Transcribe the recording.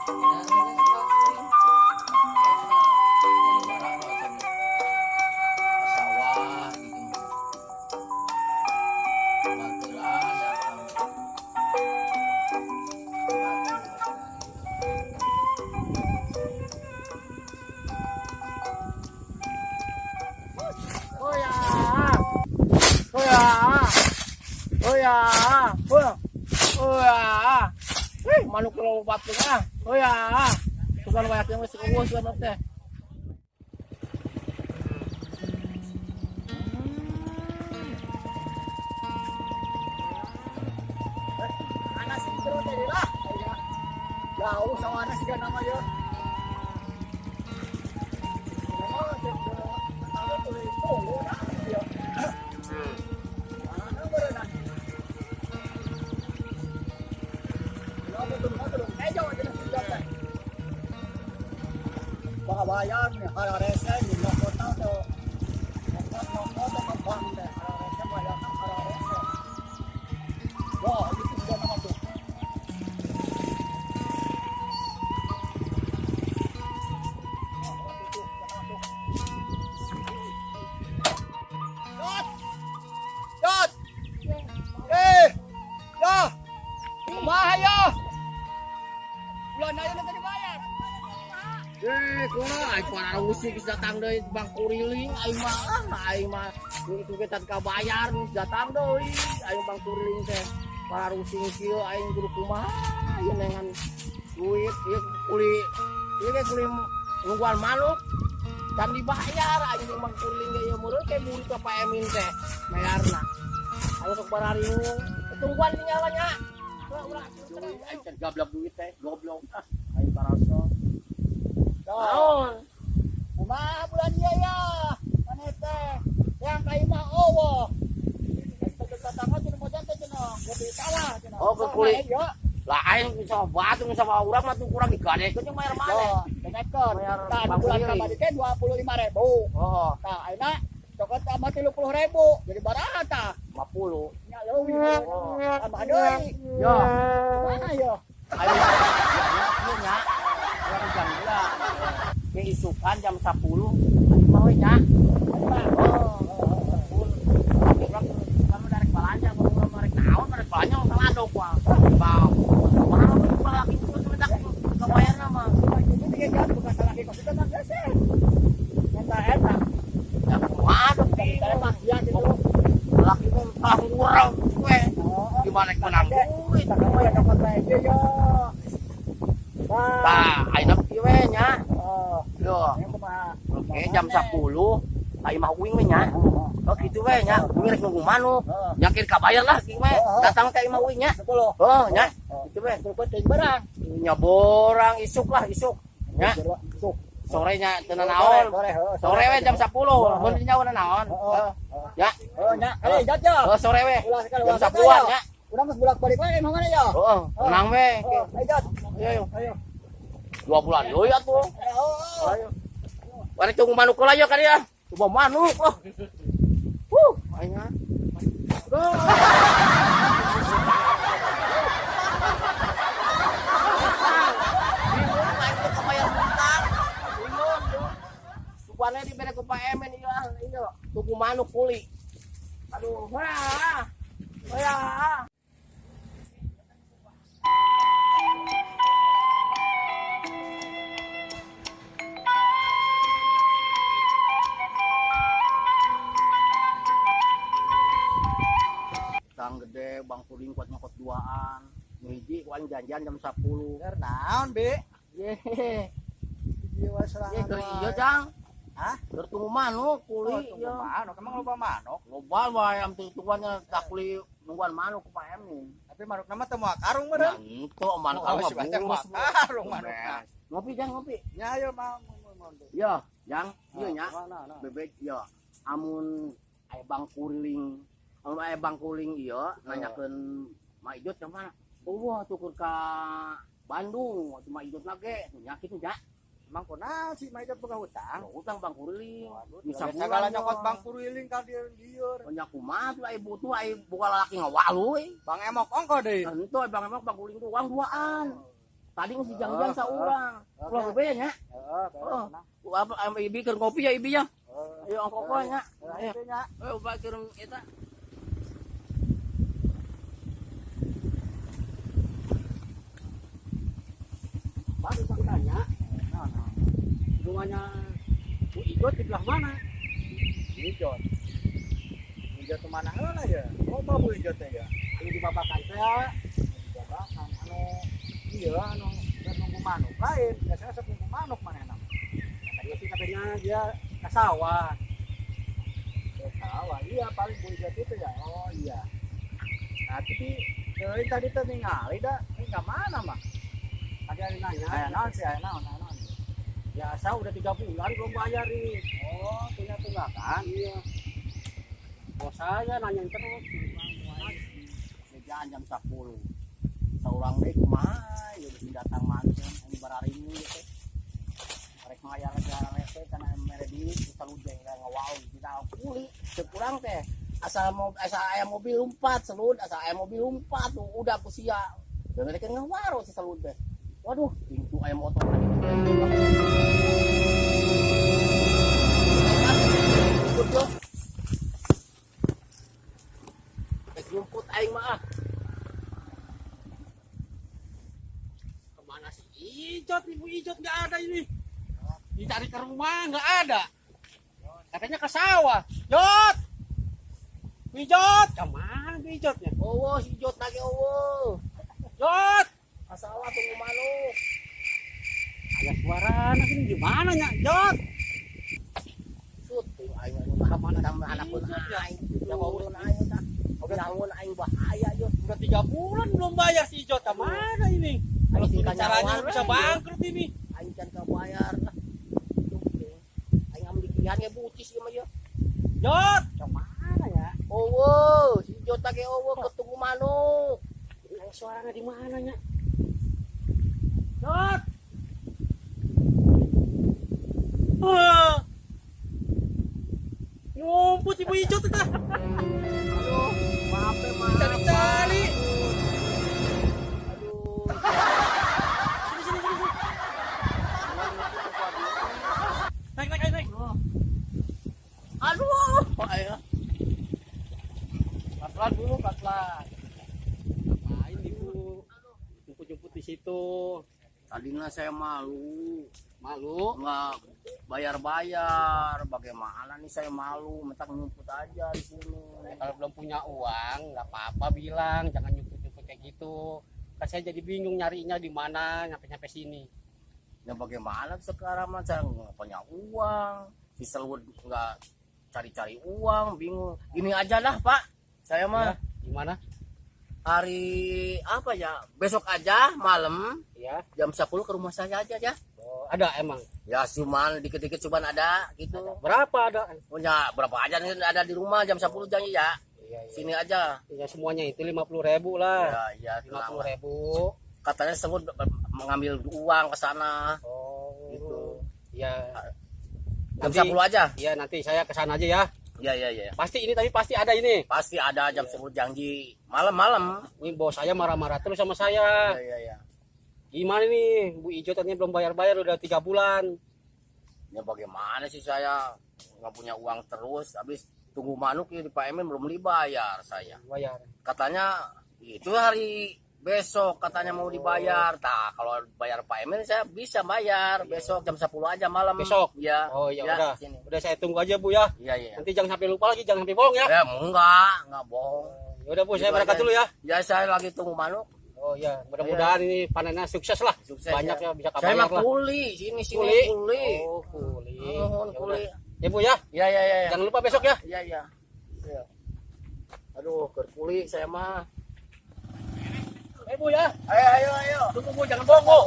Sawah gitu. Bantuan datang. Oh ya. Oh ya. Oh ya. Oh. Oh ya. Eh, manuk loba ah. Oh ya. Sugan banyak yang geus eueuh sugan teh. Anas itu tadi lah. Jauh sama anas juga nama ya. Bayar nih, hararese di kota tuh. Kota tuh bang deh, hararese bayar hararese. Wah, itu sudah nama tuh. Dot! Dot! Eh! Ya! Kumaha ya? Bulan aja nanti dibayar. Eh, kumaha aing pararusik geus datang deui Bang Kuriling aing mah ah, aing mah itu kita kabayar geus datang deui aing Bang Kuriling teh pararusing kieu aing kudu kumaha ieu nengan duit ieu kuli ieu ge kuli nungguan manuk dan dibayar aing jeung Bang Kuriling ge ieu meureun ke murid ka Pak Emin teh mayarna aing sok bararingung tungguan nyawanya urang aing teh gablok duit teh goblok ah aing paraso. Naon? Kumaha bulan ieu ya? Maneh teh yang ka imah eueuh. Tetangga cenah mojan teh cenah kopi sawah cenah. Oh, ke kuli. Ya. Lah aing bisa batu sama urang mah tuh kurang digadekeun jeung bayar maneh. Oh, dengekeun. Bayar Tah Bang bulan Kuriling. kamari teh 25.000. Oh, Tah ayeuna cokot tambah 30.000 jadi baraha tah? 50. Nya leuwih. Oh. Tambah deui. Yo, Kumaha yo? ayo ya ieu nya. Urang jam heula. Ke isukan jam 10 aing mah we nya. Oh, 10. Tapi urang isukan mah darek balanja, urang mah rek naon, rek balanja mah saladok wah. Bang. Mahal mah laki itu semendak kabayarna mah. Itu dia jangan bukan salah kos itu mah geus. Eta eta. Ya kumaha tuh Kita maksiat itu. Laki mah kalah ngurang we. Gimana menang duit. Tah kamu ya cokot bae yo. Tah. Tah, ayeuna kieu we nya. Oh, Yo. yang kumaha? Oke, jam 10 ka imah uing we nya. Oh gitu we nya. Uing rek nunggu manuk. Heeh. Yakin kabayar lah kieu we. Datang ka imah uing nya. 10. Oh nya. Gitu we. Penting berang. Nya borang isuk lah isuk. Nya Isuk. sorenya teu naon. Sore, Sore we jam 10. Mun nyawa naon. Heeh. Ya. Oh, nya. Eh, jat ya. Oh sore we. Ulah sekali Jam 10-an nya. Urang geus bolak-balik wae emang mana ya? Heeh, tenang we. Oh, ayo jat. Ayo ayo. Ayo. 2 bulan deui atuh. Oh. Ayo. Bari tunggu manuk heula ya ka dieu. Coba manuk oh. Huh, aing ah. Bingung aing teh kabayar hutang. Bingung. Supana dibere ku Pak Emen ieu ah, ieu tuku manuk kuli. Aduh, wah. Wah. Tang gede Bang Kuring kuat nyokot duaan. Nu hiji ku aing janjian jam 10. Ker naon, Bi? Ye. Jiwa Ye serangan. keur ieu, Jang. Hah? Keur tunggu manuk Oh, kuli tunggu ieu. manuk, emang loba manuk. Loba wae am tungguannya tak kuli nungguan manuk ku Pak Emin. Tapi manuk nama teu moal karung meureun. Henteu manuk Oh, karung si mah Bacang bulus. moal karung manukna. Ngopi Jang, ngopi. Nya ayo mah mun. Yo, Jang, ieu nya. Nah, nah. Bebek yo. Amun aya Bang Kuriling, amun aya Bang Kuling ieu nanyakeun Ma Ijot ka mana? Eueuh tukur ka Bandung, waktu Ma Ijot lagi, nya kitu nya. Emang kunaon sih Ma Ijot boga hutang? Hutang Bang Kuriling. Waduh, Bisa segala bulan, nyokot yo. Bang Kuriling ka lieur. Nya kumaha tuh aya butuh aya boga lalaki ngawalu we. Bang Emok ongko deui. Tentu Bang Emok Bang Kuling tuh uang duaan. Tadi masih janjian Oh, saurang. oh. Ulah be nya. Heeh, beres, Oh. tenang. Apa ibi keur ngopi ya ibi ya. Heeh. Ayo ongkok nya. Heeh, itu nya. Ayo ba keur eta. Baru saya tanya, Nah, nah. rumahnya Bu Ijot di belah mana? Ijot. Ijot kemana heula ya? Oh, Bu Ijot teh ya. Anu di Babakan teh ya. Di Babakan anu iya anu keur nunggu manuk lain, biasanya sok nunggu manuk manehna. Katanya sih katanya dia ke sawah. Ke sawah. Iya, paling Bu Ijot itu ya. Oh iya. Nah, tapi euy tadi teh ningali da, ini ka mana mah? Tadi ada nanya. Aya naon sih, aya naon, aya naon. Biasa udah 3 bulan belum bayar ini. Oh, punya tunggakan. Iya. Bos saya nanyain terus. Sejaan jam 10. Saurang deui kumaha ya geus datang manten anu bararingu teh. Rek mayar rese kana mere duit selalu jeung ngawau kita kuli cek urang teh. Asal mau asal aya mobil lompat selud, asal aya mobil lompat tuh udah ku sia. Dan mereka ngawaro si selud teh. Waduh, pintu aya motor lagi. Jemput yo. Rek jemput aing mah ah. Kemana si Ijot? Ibu Ijot nggak ada ini. Dicari ke rumah nggak ada. Katanya ke sawah. Jot! Bu Ijot! Kemana Bu Ijotnya? Oh, si Jot lagi oh. Jot! Masalah tunggu manuk. Ada suara anak ini gimana nya? Jot! Sut, tunggu aing anu mah Kemana tambah anak pun Ijot ya? aing. Ya urun aing tah. Bangun aing bahaya yo. Udah 3 bulan belum bayar si Ijot. Kemana ini? Kalau Aing gini tinggal caranya nyawa bisa we. bangkrut ini. Aing can kabayar lah. Aing ambil kian ya bucis ieu mah yo. Jot! Kemana ya? Oh, si Jot lagi oh ketunggu manuk. Ini ada suaranya di mana nya? Jot! Wah! Ngumpet Ibu Ijot itu. Aduh, maaf ya, maaf. Cari-cari. Aduh. Sini, sini, sini, sini. Naik, naik, naik, naik. Aduh, ayo. Pelan-pelan dulu, pelan-pelan. Ngapain Ibu? Jemput-jemput di situ. Tadinya saya malu, Malu. nggak bayar-bayar. Bagaimana nih saya malu, mentak nyumput aja di sini. Ya, kalau belum punya uang, nggak apa-apa bilang, jangan nyumput-nyumput kayak gitu. Kan saya jadi bingung nyarinya di mana, nyampe-nyampe sini. Ya bagaimana sekarang mah saya nggak punya uang, si Selud nggak cari-cari uang, bingung. Gini aja lah Pak, saya mah Ya, gimana? hari apa ya? Besok aja malam Ya. jam 10 ke rumah saya aja ya. Oh, ada emang. Ya cuman dikit-dikit cuman ada gitu. Berapa ada? Punya berapa aja nih ada di rumah jam 10 janji ya. Iya, iya. Sini aja. Ya semuanya itu 50.000 lah. Ya, ya, Lima tenang puluh lah. ribu. Katanya Selud mengambil uang ke sana Oh. gitu. Ya. Jam Nanti- 10 aja. Iya, nanti saya ke sana aja ya. Ya, ya, ya. Pasti ini tapi pasti ada ini. Pasti ada jam 10 janji malam-malam. Ini bos saya marah-marah terus sama saya. Ya, ya, ya. Gimana nih, Bu Ijo tadinya belum bayar-bayar udah 3 bulan. Ya bagaimana sih saya nggak punya uang terus habis tunggu manuk ya di Pak Emen belum dibayar saya. Bayar. Katanya itu hari besok katanya mau dibayar. Nah, kalau bayar Pak Emen saya bisa bayar besok jam 10 aja malam. Besok? Ya. Oh ya, Ya, udah. sini. Udah saya tunggu aja Bu ya. Iya, iya. Nanti jangan sampai lupa lagi, jangan sampai bohong ya. Ya, enggak bohong. Ya udah Bu, saya Gitu berangkat aja. dulu ya. Ya saya lagi tunggu manuk. Oh iya, mudah-mudahan ini panennya sukses lah. Sukses, Banyak ya. ya, bisa Saya mah kabayar lah. kuli sini sini Kuli. kuli. Oh, kuli. Nuhun, Ya kuli. udah. Ya Bu ya. Ya ya ya. ya. Jangan lupa besok ya. Iya iya. Iya. Aduh, keur kuli saya mah. Eh Bu ya. Ayo ayo ayo. Tunggu Bu, jangan bohong Bu.